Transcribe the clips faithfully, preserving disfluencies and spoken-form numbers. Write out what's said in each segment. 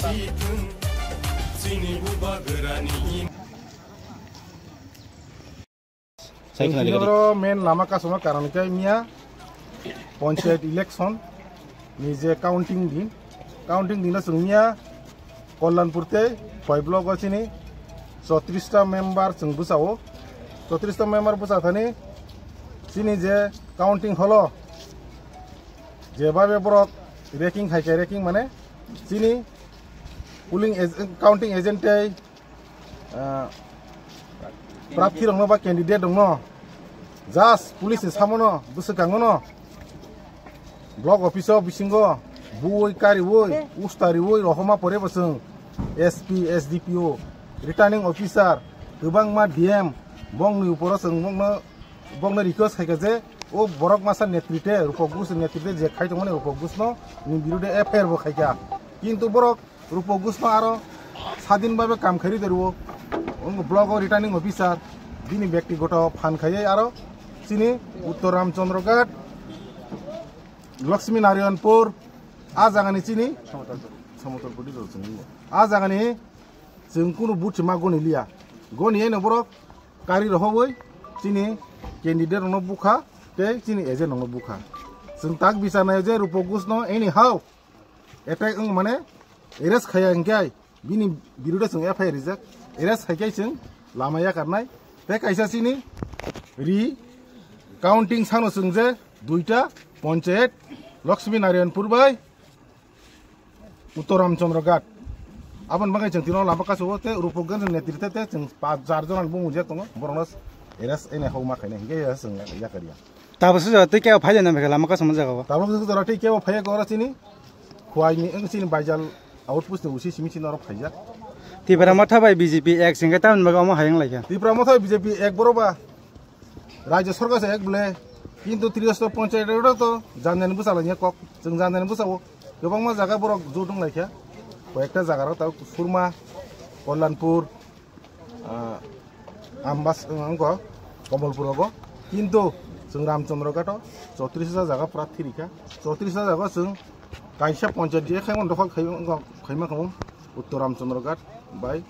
Sai khna Chini digadi. Oro main lama kasuma karon khe miya panchayat election ni je counting din, counting din chwng miya Kalyanpur tei Khowai block o chini chotris ta member chwng bwsao, chotris ta member bwsa thani chini je counting holo je babe borok ranking hai khe ranking mane chini polling ag-, counting agent tei ah, prarthi rokno ba candidate rokno just police ni samono bwswkangono block office o bisingo buwi kariwi ustariwi rohoma pore bo chwng S P, S D P O, returning officer, kwbangma D M, bongni uporo chwng bongno, bongno request khaikha je o borok masa netrite, Rupok Gush netrite je khai tongmani Rupok Gushno ni birude F I R bo khaikha. Kintu borok Rupok Gushno aro sadin babe kam khairi de rwo. Wng block o returning officer bini bektigoto phan khaiwi aro chini Uttor Ramchandra Ghat, Lakshmi Narayanpur, a jagani chini Samotolpur di rw chwng. A jagani chwng kunu buthi ma goni liya. Goni eno borok kari rohobwi chini candidate rokno bukha tei chini agent rokno bukha. Chwng tak bichar naio je Rupok Gushno anyhow attack wng mane arrest khaiya hwnkhe bini birude chwng F I R rijak, arrest khaikhe chwng lama yakarnai. Tei kaisa chini ri counting sano chwng je duita panchayat Lakshmi Narayanpur bai Uttor Ramchandra Ghat. Aboni bagwi chwng tino lama kasu o tei Rupok Gush netrite tei chwng pa jar jona bumung je tongo borokno arrest anyhow ma khainai hwnkhe chwng yakariya. Tabuk se jora tei kebo phai de na bikhe lama kasama jaga o. Tabuk se jora tei kebo phai kora chini. Khowai ni wng chini Baijal outpost ni usi simi chini oro phaijak. Tipra Motha bai B J P ek singkhe tamni bagwi omo hayung laikha. Tipra Motha bai B J P ek boro ba. Rajya Sarkar se ek bole. Kintu Triyostor Panchayat oro to janjani bwsa lainai kok. Chwng janjani bwsa o kwbangma jaga borok jotong laikha. Koyekta jaga rok tabuk Surma, Kalyanpur, ah, Ambas, wng, wngkha Komolpur rogo. Kintu chwng Ramchandra Ghat o chotris hajar jaga pura thirikha. Chotris hajar jaga chwng kaisa panchayat je khaimani dokhol khai-, wngkha, khaima khamu Uttor Ramchandra Ghat bai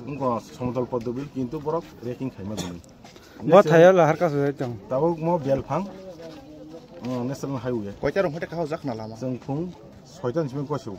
wngkha Samotol Poddobil, kintu borok ranking khaima gwnwi. Bo thaio lahar kasu jai tong. Tabuk mo belphang, uh, National Highway. Koita rong hoite kahao jak na lama? Chwng phung soita ni simi koisu.